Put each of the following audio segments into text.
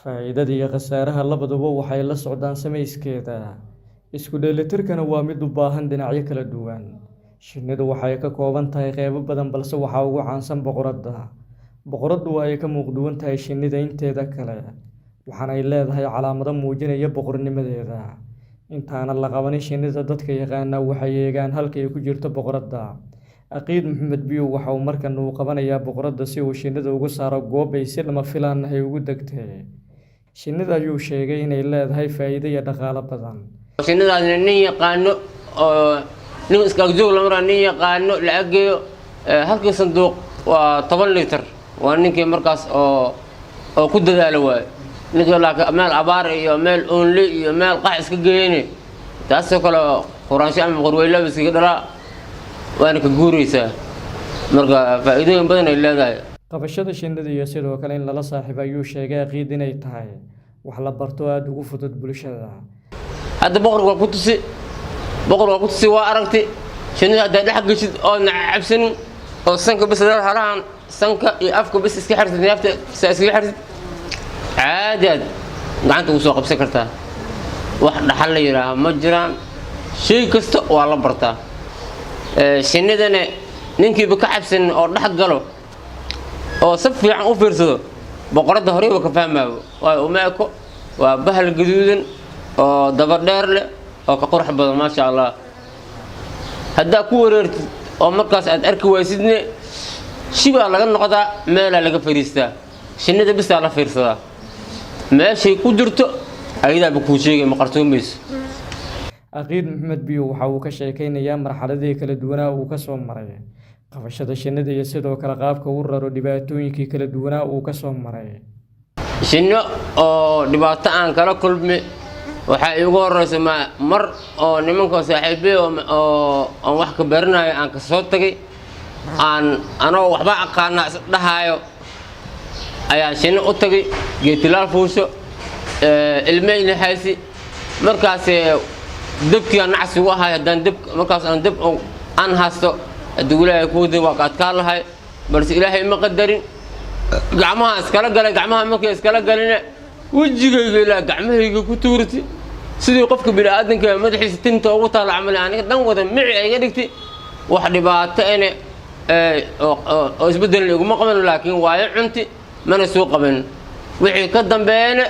Faa'iidada iyo khasaaraha labaduba waxay la socdaan samayskeeda. Isku dheelitirkana waa mid u baahan dhinacyo kala duwan. Shinnidu waxay ka kooban tahay qaybo badan, balse waxaa ugu caansan boqoradda. Boqoraddu waa ay ka muuq duwan tahay shinnida inteeda kale, waxaana ay leedahay calaamado muujinaya boqornimadeeda. Intaanan la qabanin shinnida, dadka yaqaana waxay eegaan halka ay ku jirto boqoradda. Aqiid Maxamed Biyow waxa uu markan uu qabanayaa boqoradda si uu shinnida uga saaro goob ay si lama filaan ah ugu degtay. Shinnida ayuu sheegay inay leedahay faa'iido iyo dhaqaale badan. Shinnidaasna nin yaqaano oo nin iskaagjoog lama raa, nin yaqaano la aggeeyo. Halkii sanduuq waa 10 litir. Waa ninkii markaas oo ku dadaalo waayo ninkii, laakiin meel abaar iyo meel oonle iyo meel qax iska geeyne, taasoo kale quraansho ama qorweylaba iskaga dhalaa, waana ka guuraysaa. Marka faa'iidooyin badan ay leedahay. Qabashada shinnida iyo sidoo kale in lala saaxiibo ayuu sheegay Aqiid inay tahay wax la barto aada ugu fudud bulshada. Hadda boqorka waa ku tusi, boqor waa ku tusi, waa aragti. Shinnida haddaad dhex geshid oodna cabsanin oo sanka bis halahan, sanka iyo afka bis iska xirtid, neefta saa iskaga xirtid, caadi aad gacanta ugu soo qabsan kartaa. Wax dhaxal la yidhaaha ma jiraan, shay kasta waa la bartaa. Shinnidana ninkiiba ka cabsanin oo dhex galo oo si fiican u fiirsado, boqoradda horeyba ka fahmaayo, waayo uma eko. Waa bahal gaduudan oo daba dheer leh oo ka qurux badan, maasha Allah. Haddaa ku wareertid oo markaas aad arki waysidne, shibaa laga noqdaa, meelaa laga fadhiistaa, shinnida bisaa la fiirsadaa. Meeshay ku jirto ayadaaba kuu sheegay, ma qarsoomayso. Aqiid Maxamed Biyow waxa uu ka sheekeynayaa marxaladihii kala duwanaa uu ka soo maray qabashada shinnida iyo sidoo kale qaabka uu raro, dhibaatooyinkii kala duwanaa uu ka soo maray. Shinno oo dhibaato aan kala kulmi waxaa iigu horeysa ma mar oo nimanka saaxiibey oo aan wax ka baranayo aan ka soo tagay, aan anoo waxba aqaana is dhahaayo ayaa shinni u tagay geetilaal fuusho ilmeyna haysi. Markaas debkii aan nacas ugu ahay. Haddaan deb markaas aan deb aan haysto, hadduu Ilaahay kuu waa ka adkaan lahay, balse Ilaahay ma qadarin. Gacmaha iskala galay. Gacmaha markay iskala galine, wejigayga ilaa gacmahayga ku tuurti, sidii qofka bini'aadanka madaxiisa tinta ugu taala camal, aniga dhan wada mici ay iga dhigtay. Wax dhibaato ene oo isbedel iguma qaban, laakiin waayo cunti mana soo qaban. Wixii ka dambeeyana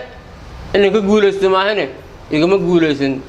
inay ka guulaysto maahane, igama guulaysan.